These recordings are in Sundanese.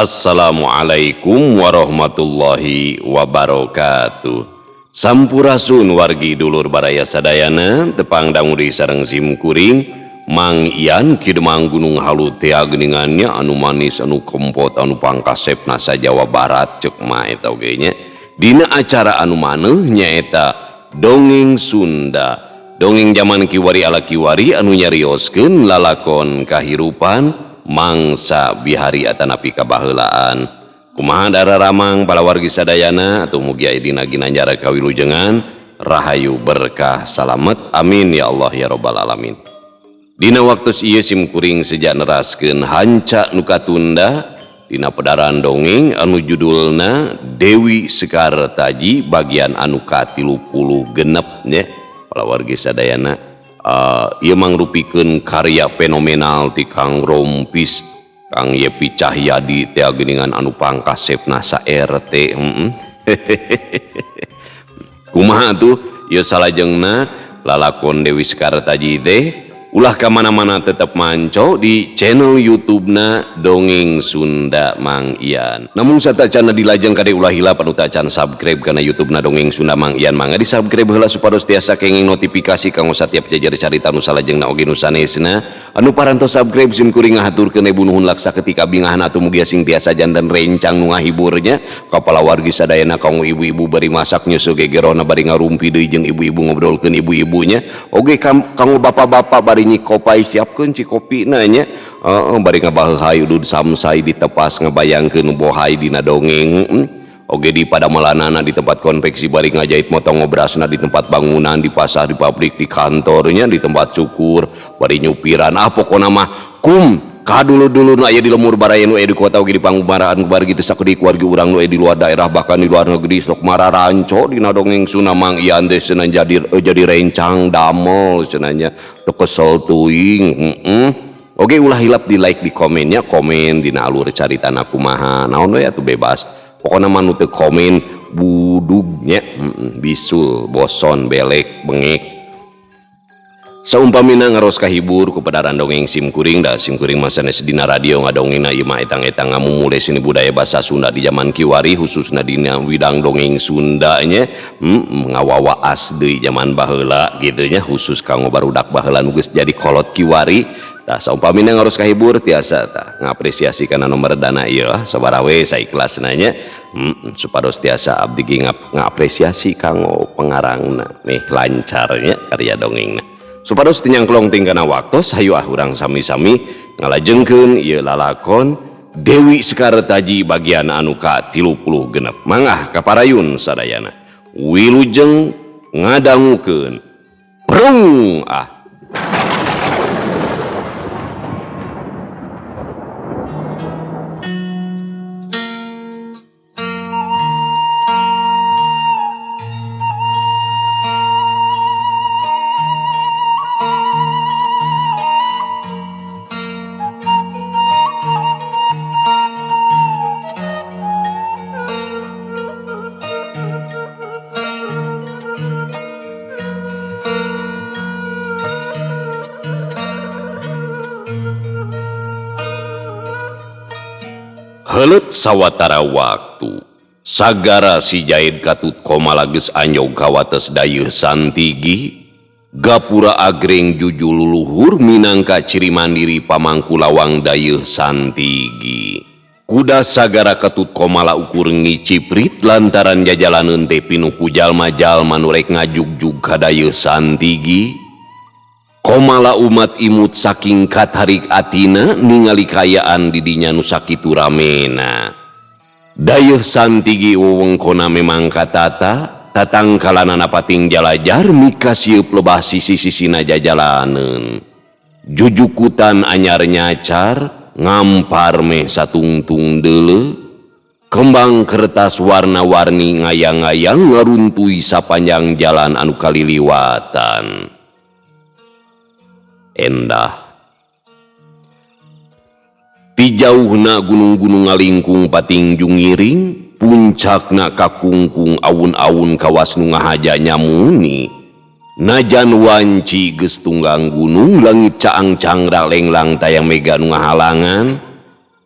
Assalamualaikum warahmatullahi wabarakatuh. Sampurasun wargi dulur baraya sadayana tepang dangu deui sareng sim kuring Mang Ian Ki Demang Gunung Halu teh geuningannya anu manis anu kempot anu pangkasepna sa Jawa Barat ceuk mah eta oge nya. Dina acara anu maneuh nyaeta Dongeng Sunda. Dongeng jaman kiwari ala kiwari anu nyarioskeun lalakon kahirupan mangsa bihari atanapi kabaheulaan. Kumaha dararamang palawargi sadayana atuh mugi aya dina ginanjar kawilujengan rahayu berkah salamet amin ya Allah ya robbal alamin. Dina waktu ieu sim kuring seja neraskeun hanca nu katunda dina pedaran dongeng anu judulna Dewi Sekar Taji bagian anu ka-36 nya palawargi sadayana. Ieu mangrupikeun karya fenomenal ti Kang Rompis Kang Yepi Cahyadi teh geuningan anu pangkasepna sa RT. Kumaha tuh ieu salajengna lalakon Dewi Sekar Taji teh ulah ka mana-mana tetep manco di channel YouTube-na Dongeng Sunda Mang Ian. Namun satacana dilajeng kade ulah hilap anu tacan subscribe kana YouTube-na Dongeng Sunda Mang Ian mangga di subscribe heula supados tiasa kenging notifikasi kanggo satiap jajar carita nu salajengna oge nu sanesna. Anu parantos subscribe sim kuring ngahaturkeun ibu nuhun laksa ketika bingahan atuh mugia sing tiasa janten rencang nu ngahiburnya kapala wargi sadayana kanggo ibu-ibu bari masak nyusul gegerona bari ngarumpi deui jeung ibu-ibu ngobrolkeun ibu-ibunya oge kanggo bapak-bapak bari nyikopai siapkeun cikopina nya bari ngabaheuhay udud samsai ditepas ngabayangkeun nu bohai dina dongeng oge di padamalanana di tempat konveksi bari ngajahit motong ngobrasna di tempat bangunan di pasar di pabrik di kantornya di tempat cukur bari nyupiran ah pokona mah kum kadulur-dulur nu aya di lemur baraya nu aya di kota oge di panggumaraan bari kitu sakedik wargi urang nu aya di luar daerah bahkan di luar negeri sok mararanco dina dongeng Sunda Mang Ian teh cenah jadi rencang damel cenah nya teu kesel teuing. Oge ulah hilap di like di komennya komen dina alur caritana kumaha naon we atuh bebas pokona mah nu teu komen budugnya bisul boson belek bengek. Saumpamina ngaros kahibur kepada dongeng sim kuring da sim kuring mah sanes dina radio ngadongengna ieu mah etang-etang ngamumule seni budaya basa Sunda di zaman kiwari khususna dina widang dongeng Sunda nya ngawawaas deui zaman baheula kitu nya khusus kanggo barudak baheula nu geus jadi kolot kiwari. Tah saumpamina ngaros kahibur tiasa tah ngapresiasi kana nomor dana ieu lah sabaraha we saikhlasna nya supados tiasa abdi ge ngapresiasi kanggo pengarangna nih lancarnya karya dongengna. Supados teu nyangklong ting kana waktos hayu ah urang sami-sami ngalajengkeun ieu lalakon Dewi Sekar Taji bagian anu ka-36. Mangga kaparayun sadayana. Wilujeng ngadangukeun. Prung ah. Heuleut sawatara waktu sagara si Jaid Katut Komala geus anjog ka wates dayeuh Santigi gapura agreng juju luluhur minangka ciri mandiri pamangku lawang dayeuh Santigi. Kuda sagara Katut Komala ukur ngiciprit lantaran jajalaneun teh pinuh ku jalma-jalma nu rek ngajugjug ka dayeuh Santigi. Komala umat imut saking katarik atina ningali kayaan didinya nu sakitu ramena. Dayeuh Santigi wewengkona memang katata, tatangkalanana pating jalajar mikasieup lebah sisi-sisina jajalaneun. Jujukutan anyar nyacar, ngampar meh satungtung deuleu, kembang kertas warna-warni ngayang-ngayang ngaruntui sapanjang jalan anu kaliliwatan. Endah. Ti jauhna gunung-gunung ngalingkung pating jungiring, puncakna kakungkung awun-awun kawas nu ngahaja nyamuni. Najan wanci geus tunggang gunung langit caang-cangra lenglang tayang mega nu ngahalangan.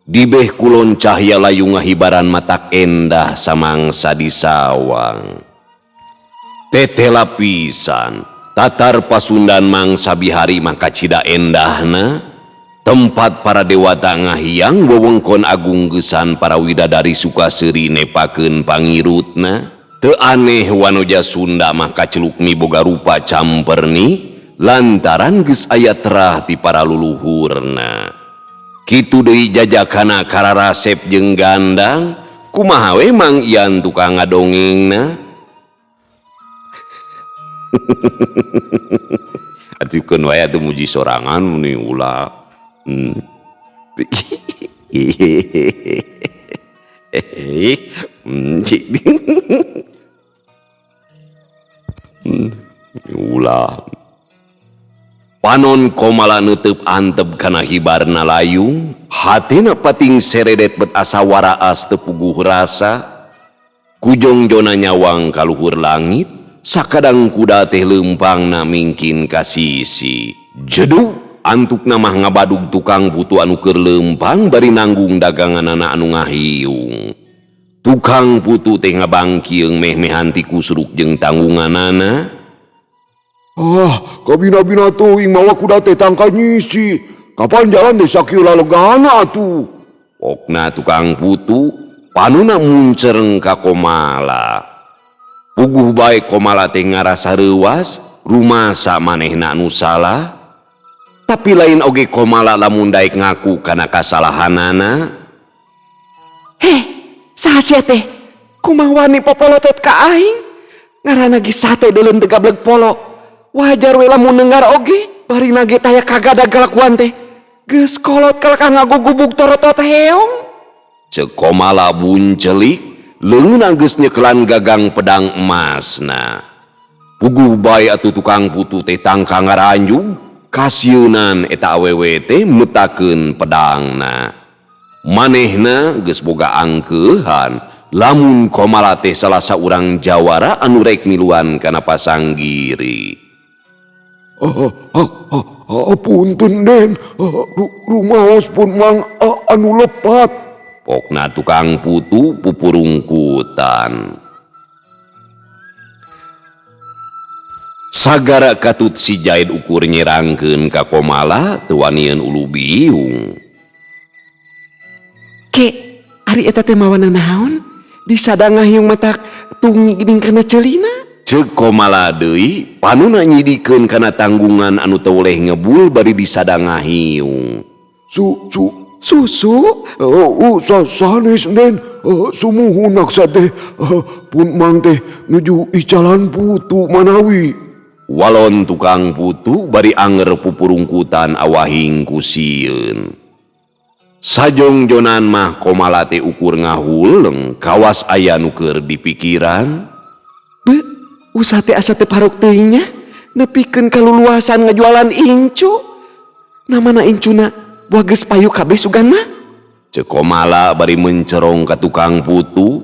Di beh kulon cahya layung ngahibaran matak endah samangsa di sawang. Tetela pisan, tatar Pasundan mangsa bihari mah kacida endahna, tempat para dewata ngahiang wewengkon agung geusan para widadari suka seuri nepakeun pangirutna. Teu aneh wanoja Sunda mah kaceluk miboga rupa camperni lantaran geus aya terah ti para luluhurna. Kitu deui jajakana kararasep jeung gandang, kumaha we Mang Ian tukang ngadongengna? Atukeun wae atuh muji sorangan meni ulah. Ulah. Panon Komala neuteub antep kana hibarna layung, hatina pating seredet bet asa waraas teu puguh rasa. Kujongjona nyawang ka luhur langit, sakadang kuda teh leumpangna mingkin ka sisi. Jedug antukna mah ngabadug tukang putu anu keur leumpang bari nanggung daganganana anu ngahiung. Tukang putu teh ngabangkieung meh-mehan ti kusruk jeung tanggunganana. Ah, kabina-bina teuing mawa kuda teh tangka nyisi. Kapan jalan teh sakieu lalegana atuh? Pokna tukang putu panuna muncereng ka Komala. Puguh bae Komala teh ngarasa reuwas, rumasa manehna anu salah. Tapi lain oge Komala lamun daek ngaku kana kasalahanana. Heh, saha sia teh? Kumaha wani popolotot ka aing? Ngaranna ge sate deuleun teu gableg polo. Wajar we lamun nengar oge, bari nage taya kagadag kalakuan teh. Geus kolot kalakah ngagugubug torotot heong. Ceuk Komala buncelik, leungeunna geus nyekelan gagang pedang emasna. Puguh bae atuh tukang putu teh tangka ngaranjug, kasieunan eta awewe teh metakeun pedangna. Manehna geus boga angkeuhan, lamun Komala teh salah saurang jawara anu rek miluan kana pasanggiri. Punten Den, rumaos pun mang anu lepat. Pokna tukang putu pupurungkutan. Sagara katut si Jaid ukur nyerangkeun ka Komala teu wanian ulu biung. Ke, ari eta teh mawana naon? Disada ngahiung matak tungi geuning kana ceulina. Ceuk Komala deui, panuna nyidikeun kana tanggungan anu teu weleh ngebul bari disada ngahiung. Su, su, susu? Oh, sanes Den, sumuhun naksa teh, pun mang teh nuju icalan putu manawi. Walon tukang putu bari anger pupurungkutan awahing ku sieun. Sajongjonan mah Komala teh ukur ngahuleng kawas aya nu keur dipikiran. Be, usaha teh asa teu parok teuing nya, nepikeun kaluluasan ngajualan incu. Namana incuna buah geus payu kabeh sugan mah. Ceuk Komala bari mencerong ka tukang putu.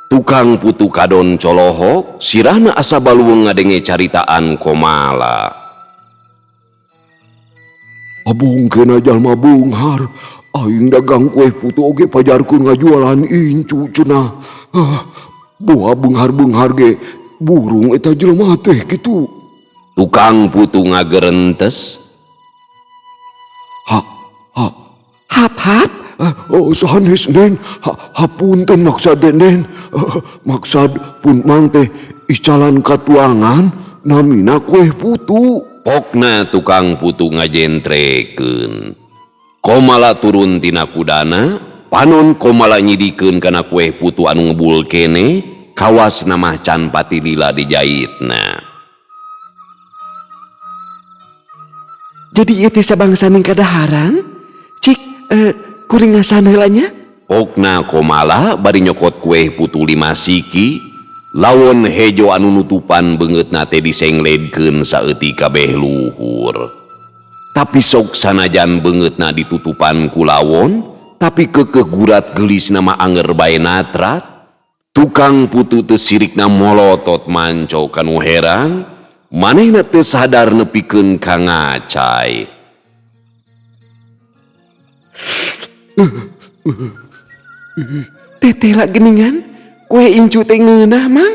Tukang putu kadon colohok, sirahna asa baluweung ngadenge caritaan Komala. Abungkeun jalma beunghar, aing dagang kue putu oge pajarkeun ngajualan incu cenah. Ah, buah beunghar-beunghar ge burung eta jelema teh kitu. Tukang putu ngagerentes. Ha, ha, hap, hap. Oh, sanes Den, ha, hapunten maksad Den. Maksad pun mang teh icalan katuangan namina kue putu. Pokna tukang putu ngajentrekeun. Komala turun tina kudana, panon Komala nyidikeun kana kue putu anu ngebul kene, kawas namah can pati lila dijaitna. Jadi ieu teh sabangsaning kadaharan? Cik, kuring ngasan heula nya? Pokna Komala bari nyokot kue putu 5 siki, lawon hejo anu nutupan beungeutna teh disengledkeun saeutik kabeh luhur. Tapi sok sanajan beungeutna ditutupan ku lawon, tapi keukeuh gurat geulis nama anger bae natrat. Tukang putu teu sirikna molotot manco kanu herang, manehna teu sadar nepikeun ka ngacai. Teteh lah geningan kue incu teh ngeunah mang.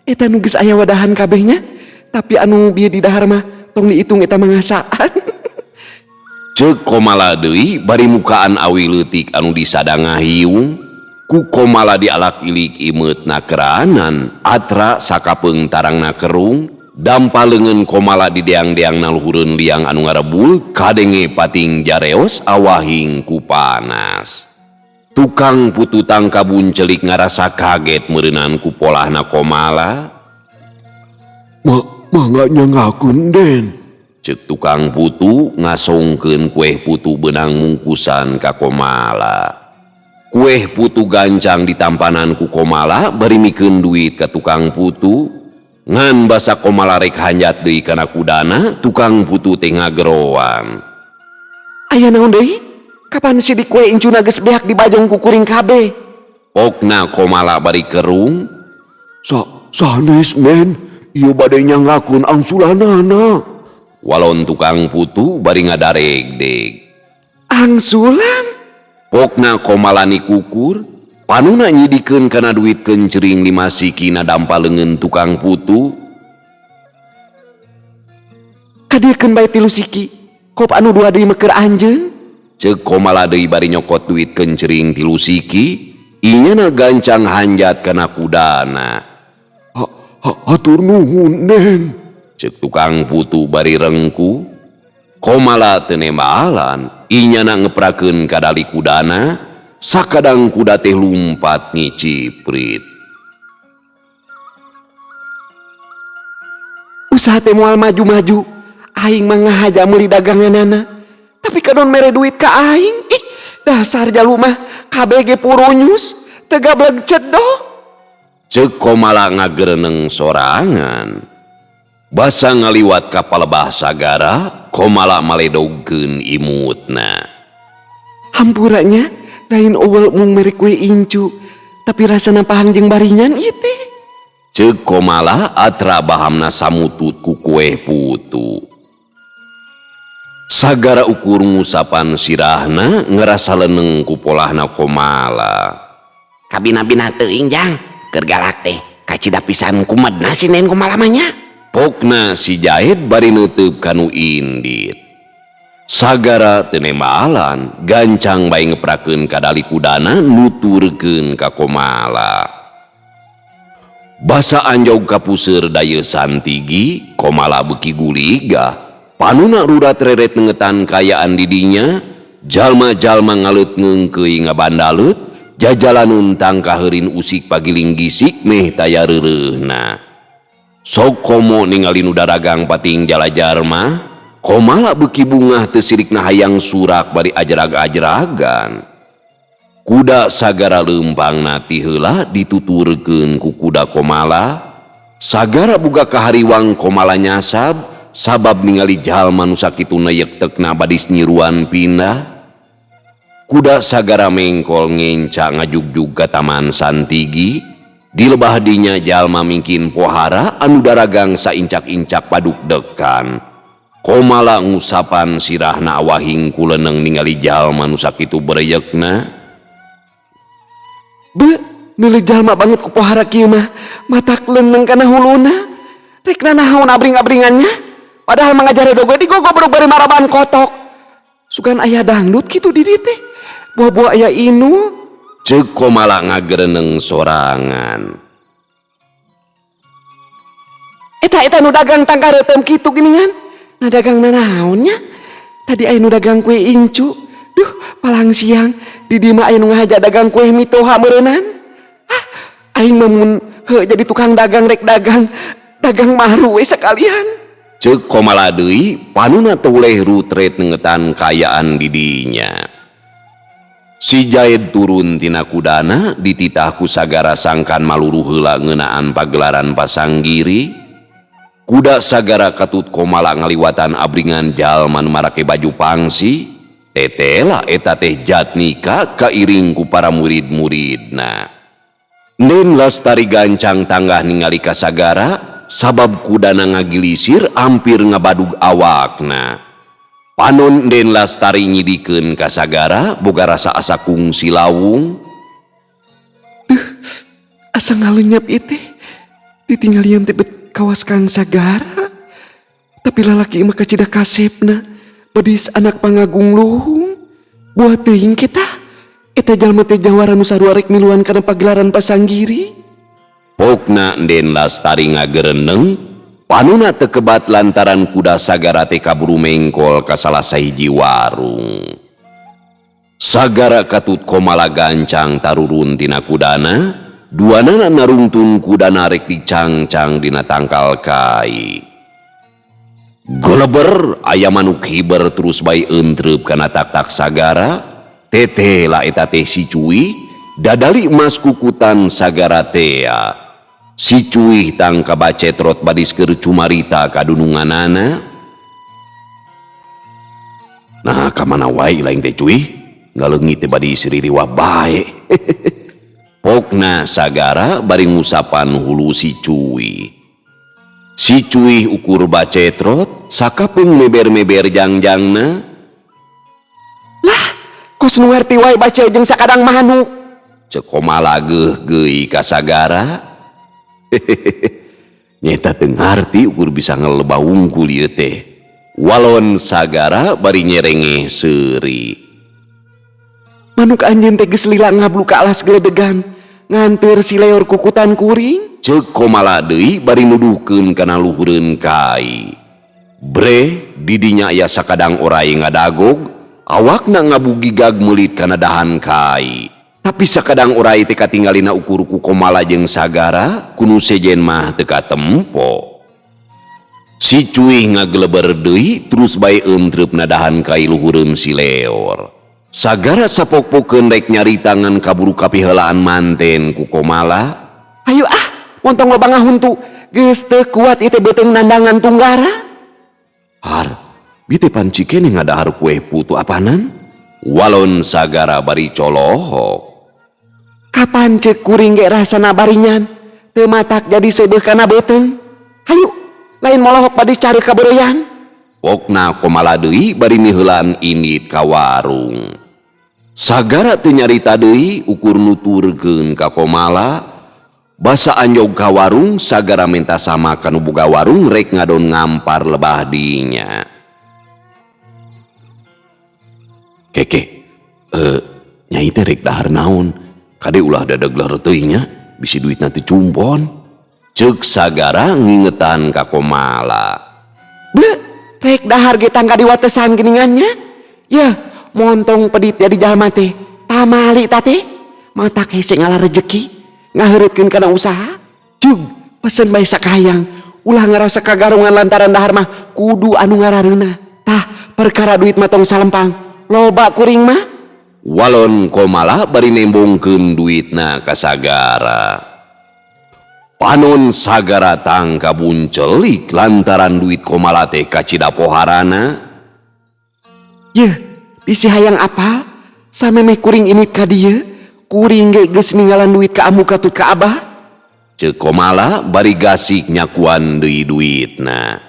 Eta nu geus aya wadahan kabehnya, tapi anu bieu di dahar mah tong diitung eta mah ngasaan. Ceuk Komala deui bari mukaan awi leutik anu disadangah hiung ku Komala dialak ilik imeutna keranan atra sakapeung tarangna kerung dampa leungeun Komala di deang-deang naluhureun liang anu ngarebul kadenge pating jareos awahing ku panas. Tukang putu tangkabun celik ngarasa kaget meureunan ku polahna Komala. Mangga nyanggakeun Den. Ceuk tukang putu ngasongkeun kueh putu beunang mungkusan ka Komala. Kueh putu gancang ditampanan ku Komala bari mikeun duit ka tukang putu. Ngan basa Komala rek hanjat deui kana kudana, tukang putu teh ngageroan. Aya naon deui? Kapan sidik kue incuna geus beak dibajong ku kuring kabeh? Pokna Komala bari kerung. Sanes men, ieu bade nyanggakeun angsulanana. Walon tukang putu bari ngadaregdeg. Angsulan? Pokna Komala nikukur, panuna nyidikeun kana duit kencering 5 siki na dampa leungeun tukang putu. Kadiekeun bae 3 siki, kop anu 2 deui mah keur anjeun. Ceuk Komala deui bari nyokot duit kencering 3 siki, inyana gancang hanjat kana kudana. Hatur nuhun Den. Ceuk tukang putu bari rengku. Komala teu nembalan, inyana ngeprakeun kadali kudana, sakadang kuda teh lumpat ngiciprit. Usaha teh moal maju-maju, aing mah ngahaja meuli daganganana. Tapi kadon mere duit ka aing, ih dasar jalu mah KBG purunyus, teu gableg cedoh. Ceuk Komala ngagereneng sorangan. Basa ngaliwat ka palebah sagara, Komala maledogkeun imutna. Hampuranya lain eueuh mung mere kue incu, tapi rasana pahang jeung barinyan ieu teh. Ceuk Komala atra bahamna samutut ku kue putu. Sagara ukur ngusapan sirahna ngerasa leneng ku polahna Komala. Kabina-bina teuing jang, keur galak teh kacida pisan kumedna si Nen Komala mah nya. Pokna si Jaid bari neuteup kanu indit. Sagara teu nembalan, gancang bae ngeprakeun kadali kudana nuturkeun ka Komala. Basa anjog ka puseur dayeuh santigi, Komala beuki guligah. Panuna rurat reret nengetan kayaan didinya, jalma-jalma ngaleut ngeungkeuy ngabandaleut, jajalanun tangkaheurin usik pagiling gisik meh taya reureuhna. Sok komo ningali nu daragang pating jalajarma, Komala beuki bungah teu sirikna hayang surak bari ajrag-ajragan. Kuda sagara leumpangna ti heula dituturkeun ku kuda Komala, sagara buga kahariwang Komala nyasab sabab ningali jalma nu sakitu neyektekna badis nyiruan pindah. Kuda sagara mengkol ngenca ngajugjug ka taman santigi, di lebah dinya jalma mingkin pohara anu daragang saincak-incak paduk dekan. Komala ngusapan sirahna awahing kuleneng ningali jalma nu sakitu bereyekna. Be, neuleuh jalma banget ku pohara kieu mah, matak leuneng kana huluna. Rek nanaon abring-abringannya? Padahal mangajar dogo digogo baru bari maraban kotok. Sugan aya dangdut kitu di dieu teh. Buah-buah aya inu. Ceuk Komala ngagereneng sorangan. Eta-eta nu dagang tangka reuteum kitu geuningan. Na dagang nanaonnya? Tadi aya nu dagang kue incu. Duh, palang siang di dieu mah aya nu ngahaja dagang kue mitoha meureunan. Ah, aing mah mun heuh jadi tukang dagang rek dagang, dagang maru we sekalian. Ceuk Komala deui panuna teu rutret nengetan kaayaan di dinya. Si Jaid turun tina kudana dititah ku sagara sangkan maluruh heula ngeunaan pagelaran pasanggiri. Kuda sagara katut Komala ngaliwatan abringan jalma nu marake baju pangsi. Tetela eta teh Jatnika kairing ku para murid-muridna. Nen Lastari gancang tanggah ningali ka sagara sabab kudana ngagilisir ampir ngabadug awakna. Panon Den Lastari nyidikeun ka Sagara boga rasa asa kungsi lawung. Asa ngalenyap ieu teh. Ditinggalian teh bet kawas Kang Sagara. Tapi lalaki mah kacida kasepna. Bedis anak pangagung luhung. Buah teuing kita. Eta jalma teh jawara nu sarua rek miluan kana pagelaran pasanggiri. Pokna Den Lastari ngagereneng, panuna teu kebat lantaran kuda Sagara teh kaburu mengkol ka salah sahiji warung. Sagara katut Komala gancang tarurun tina kudana, duanana narungtun kudana rek dicangcang dina tangkal kai. Goleber aya manuk hiber terus bae entrep kana tak-tak Sagara, teteh lah eta teh si Cuy, dadali emas kukutan Sagara tea. Si Cuy tangka bacetrot badis keur cumarita kadununganana. Nah, ka mana wae lain teh Cuy? Ngaleungit teh badis ririwah bae. Pokna Sagara bari ngusapan hulu si Cuy. Si Cuy ukur bacetrot sakapeung meber-meber jangjangna. Lah, kos nu ngarti wae baca jeung sakadang manuk. Ceuk Komala geuh-geuy ka Sagara. Nyeta teu ngarti ukur bisa ngelebah wungkul ieu teh. Walon Sagara bari nyerengeh seuri. Manuk anjeun teh geus lila ngablu ka alas geledegan, nganteur si leor kukutan kuring. Ceuk Komala deui bari nuduhkeun kana luhureun kai. Bre, didinya aya sakadang orai ngadagog, awakna ngabugigag meulit kana dahan kai. Tapi sakadang orai teh katinggalina ukur ku Komala jeung Sagara, kunu sejen mah teu katempo. Si Cuy ngageleber deui terus bae entrep nadahan kai luhureun si leor. Sagara sapok-pokeun rek nyarita ngan kaburu kapiheulaan manten ku Komala. Hayu ah, montong loba ngahuntu, geus teu kuat ieu teh beuteung nandangan tunggara. Har, bieu teh panci keneh ngadahar kue putu apanan? Walon Sagara bari colohok. Kapan ceuk kuring ge rasana barinyan, teu matak jadi seubeuh kana beuteung. Hayu, lain molohok bade cari kabeureuyan. Pokna Komala deui bari miheulaan indit ka warung. Sagara teu nyarita deui ukur nuturkeun ka Komala. Basa anjog ka warung, Sagara menta sama ka nu boga warung rek ngadon ngampar lebah dinya. Keke, nyai teh rek dahar naon? Kade ulah dadegler teuing nya, bisi duitna teu cumpon. Ceuk Sagara ngingetan ka Komala. Bleh, rek dahar ge tangga diwatesan geuningan nya. Yeuh, montong pedit jadi jalma teh. Pamali ta teh. Matak hese ngalah rejeki, ngaheureutkeun kana usaha. Jug, pesen bae sakahayang. Ulah ngarasa kagarungan lantaran dahar mah kudu anu ngarareunah. Tah, perkara duit mah tong salempang. Loba kuring mah. Walon Komala bari nembongkeun duitna ka Sagara. Panon Sagara tangka buncelik lantaran duit Komala teh kacida poharana. Yeuh, bisi hayang apal? Samemeh kuring init ka dieu, kuring ge geus ninggalan duit ka amu katut ka abah. Ceuk Komala bari gasik nyakuan deui duitna.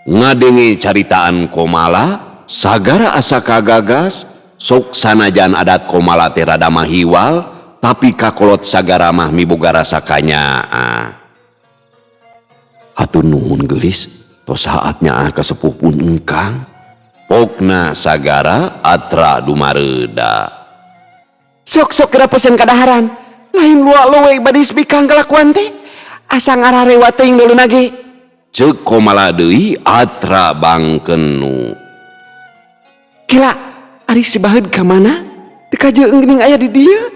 Ngadenge caritaan Komala, Sagara asa kagagas. Sok sanajan adat Komala teh rada mahiwal, tapi kakolot Sagara mah miboga rasa kanyaah. Hatur nuhun geulis, tos saatnya ah kasepuh pun engkang. Pokna Sagara atra dumareuda. Sok-sok kira pesen kadaharan, lain luak lowe badis bikang kalakuan teh. Asa ngararewa teuing deuleu ge. Ceuk Komala deui atra bangkenu. Kela, ari si Baheud ka mana? Teu kajeung geuning aya di dieu.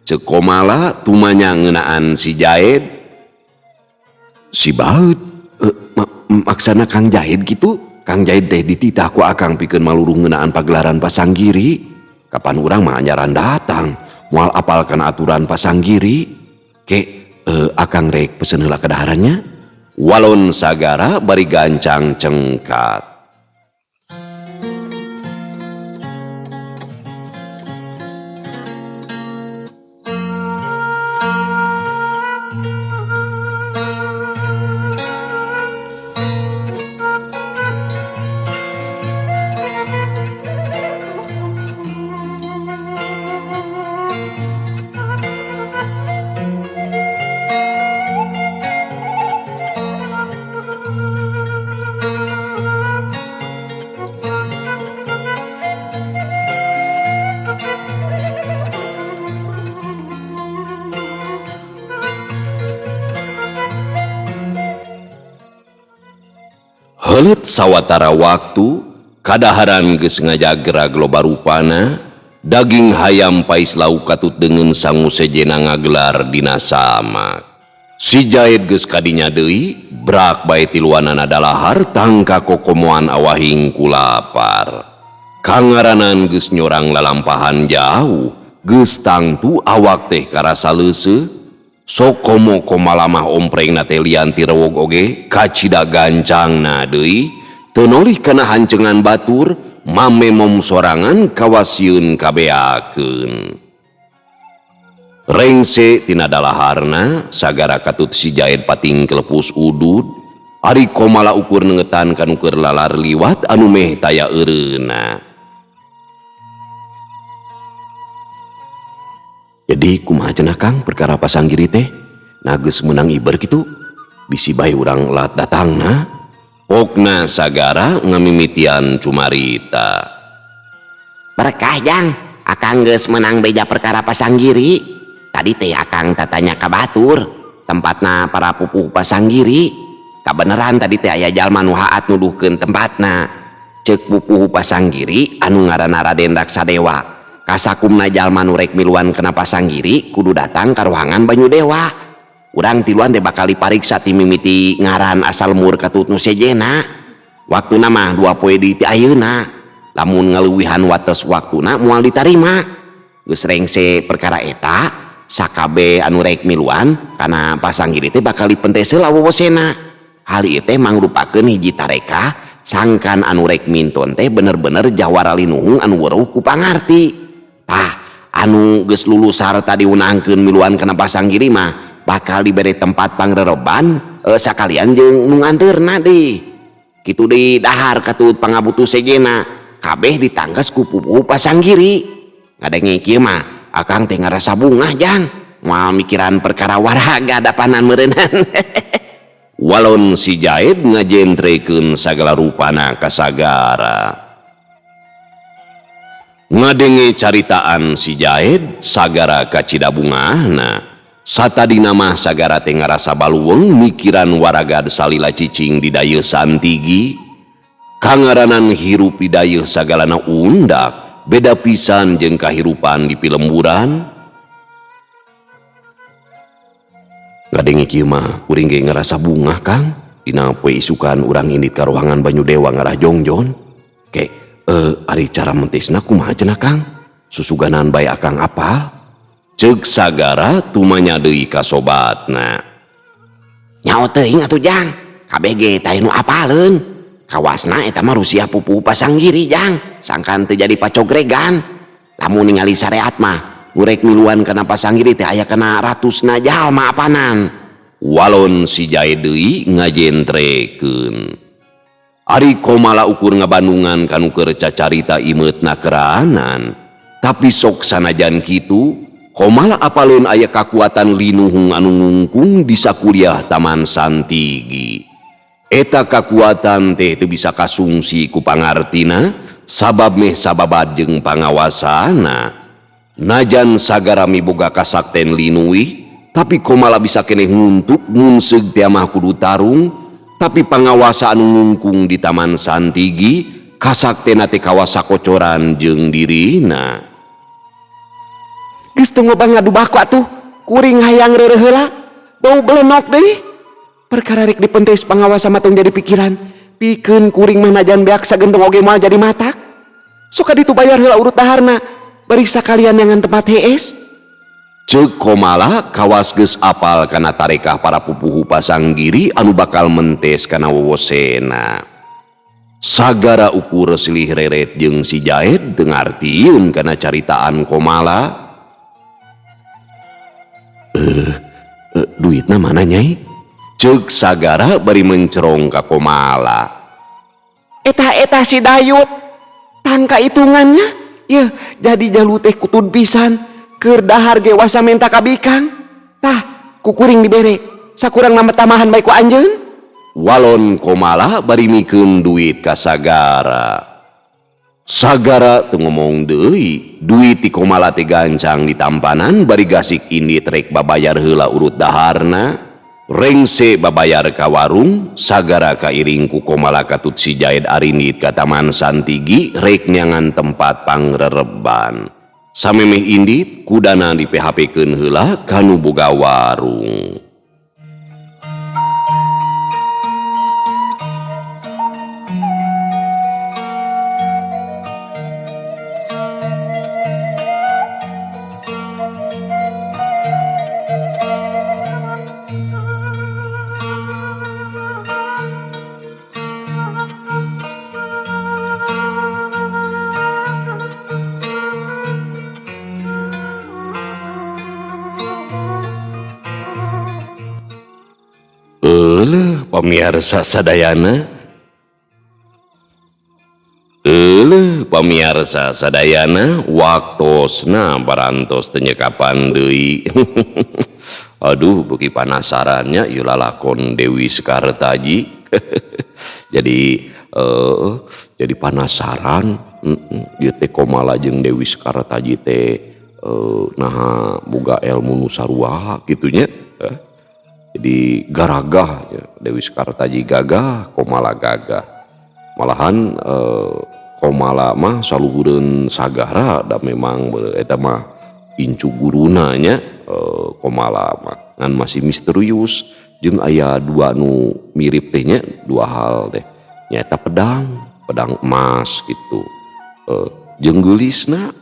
Ceuk Komala tumanya ngeunaan si Jaed. Si Baheud, maksana Kang Jaed gitu? Kang Jaed teh dititah ku akang pikeun maluruh ngeunaan pagelaran pasanggiri. Kapan urang mah anyaran datang, moal apal kana aturan pasanggiri. Ke, akang rek pesen heula kadaharannya. Walon Sagara bari gancang cengkat. Heuleut sawatara waktu kadaharan geus ngajagrag loba rupana daging hayam pais lauk katut deungeun sangu sejena ngagelar dina samak. Si Jaid geus kadinya deui brak bae tiluanana dalahar tangka kokomoan awahing ku lapar. Kangaranan geus nyorang lalampahan jauh geus tangtu awak teh karasa leuseuh. Sok komo komalamah omprengna teh lian ti rewog oge kacida gancangna deui teu nolih kana hancengan batur mamemom sorangan kawasieun kabeakeun. Rengse tina dalaharna sagara katut si Jaid pating kelepus udud ari komala ukur nengetan kanu keur lalar liwat anu meh taya eureuna. Jadi kumaha cenah Kang perkara pasanggiri teh? Nah geus meunang iber kitu bisi bae urang lat datangna. Pokna sagara ngamimitian cumarita. Berkah jang, akang geus meunang beja perkara pasanggiri. Tadi teh akang tatanya ka batur, tempatna para pupuh pasanggiri. Kabeneran tadi teh aya jalma nu haat nuduhkeun tempatna. Ceuk pupuh pasanggiri anu ngaranna Raden Raksadewa. Kasakumna jalma nu rek miluan kana pasanggiri kudu datang ka ruangan Banyu Dewa. Urang tiluan teh bakal dipariksa ti mimiti ngaran asal mur katut nu sejena. Waktuna mah 2 poe deui ti ayeuna. Lamun ngaleuwihan wates waktuna moal ditarima. Geus rengse perkara eta, sakabe anu rek miluan kana pasanggiri teh bakal dipentes heula wowosena. Hal ieu teh mangrupakeun hiji tareka sangkan anu rek minton teh bener-bener jawara linuhung anu weruh ku pangarti. Tah anu geus lulus sarta diunangkeun miluan kana pasanggiri mah bakal dibere tempat pangrereban sakalian jeung nu nganteurna deui. Kitu deui dahar katut pangabutuh sejena kabeh ditangges ku pupuhu pasanggiri. Ngadenge kieu mah akang teh ngarasa bungah jang moal mikiran perkara waraga dapanan meureunnan. Walon si Jaid ngajentrekeun sagala rupana ka sagara. Ngadenge caritaan si Jaid sagara kacida bungahna. Satadina mah sagara teh ngarasa baluweung mikiran waragad salila cicing di dayeuh santigi. Kangaranan hirup di dayeuh sagalana undak, beda pisan jeung kahirupan di pilemburan. Ngadenge kieu mah kuring ge ngarasa bungah Kang. Dina poe isukan urang indit ka ruangan Banyu Dewa ngarah jongjon. Ke ari cara mentesna kumaha cenah Kang? Susuganan bae akang apal? Ceuk sagara tumanya deui ka sobatna. Nyaho teuing atuh jang, kabeh ge tah nu apaleun. Kawasna eta mah rusiah pupuhu pasanggiri jang, sangkan teu jadi pacogregan. Lamun ningali sareat mah nu rek miluan kana pasanggiri teh aya kana ratusna jalma apanan. Walon si Jae deui ngajentrekeun. Ari komala ukur ngabandungan kanu keur cacarita imeutna keranan. Tapi sok sanajan kitu, komala apaleun aya kakuatan linuhung anu ngungkung di sakuliah Taman Santigi. Eta kakuatan teh teu bisa kasungsi ku pangartina, sabab meh sababad jeung pangawasana. Najan sagara miboga kasakten linuih, tapi komala bisa keneh nguntuk ngunseug teh mah kudu tarung. Tapi pangawasa anu ngungkung di Taman Santigi kasaktena teh kawasa kocoran jeung dirina. Geus teu ngobang ngadu baku atuh, kuring hayang reureuh heula, bau belenok deui. Perkara rek dipentes pangawasa mah tong jadi pikiran. Pikeun kuring mah najan beak sagentong oge moal jadi matak. Sok ka ditu bayar heula urut daharna, bari sakalian nyangan tempat hees. Ceuk komala kawas geus apal kana tarekah para pupuhu pasanggiri anu bakal mentes kana wowosena. Sagara ukur silih reret jeung si Jaid teu ngartieun kana caritaan komala. Duitna mana nyai? Ceuk sagara bari mencerong ka komala. Eta-eta si Dayut tangka hitungannya, yeuh jadi jalu teh kutud pisan. Keur dahar ge wasa menta ka bikang. Tah, ku kuring dibere. Sakurang nama tamahan bae ku anjeun. Walon komala bari mikeun duit ka sagara. Sagara teu ngomong deui, duit ti komala teh gancang ditampanan bari gasik indit rek babayar heula urut daharna. Rengse babayar ka warung sagara kairing ku Komala katut si Jaid arindit ka Taman Santigi rek neangan tempat pangrereban. Samemeh indit kudana di PHP-keun heula kanu boga warung. Euleuh pamiarsa sadayana. Euleuh pamiarsa sadayana waktosna barantos teu nyekapan deui. Aduh beuki panasarannya ieu lalakon Dewi Sekartaji. Jadi jadi panasaran ieu teh Komala jeung Dewi Sekartaji teh naha boga ilmu nu sarua kitu nya. Jadi garagah Dewi Sekartaji gagah, Komala gagah. Malahan Komala mah saluhureun sagara da memang eta mah incu guruna nya Komala mah ngan masih misterius jeung aya dua nu mirip teh nya, dua hal teh nyaeta pedang emas gitu jeung geulisna.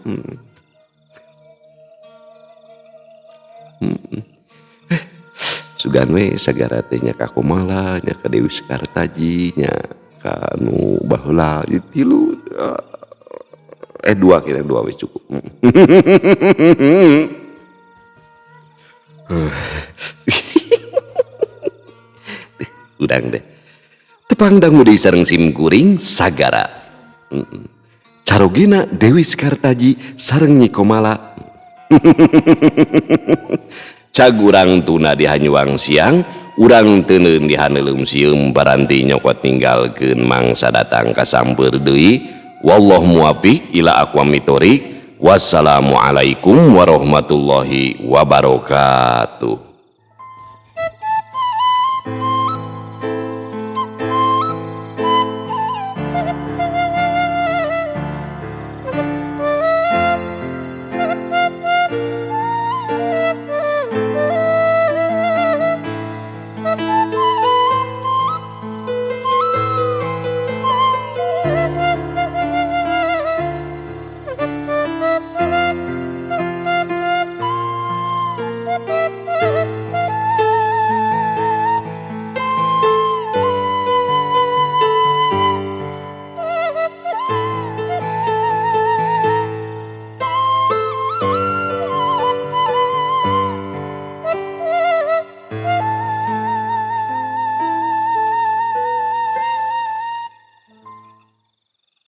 Sugan we sagara teh nya ka Komala nya ka Dewi Sekartaji nya ka nu baheula tilu dua kira dua we cukup. Udang deh tepang dangu deui sareng sim kuring sagara. Carogena Dewi Sekartaji sareng Nyi Komala. Cagurang tuna di hanyuang siang, urang teuneun di haneuleum sieum paranti nyokot ninggalkeun mangsa datang ka sampeur deui. Wallahu muwaffiq ila aqwamit thoriq. Wassalamualaikum warahmatullahi wabarakatuh.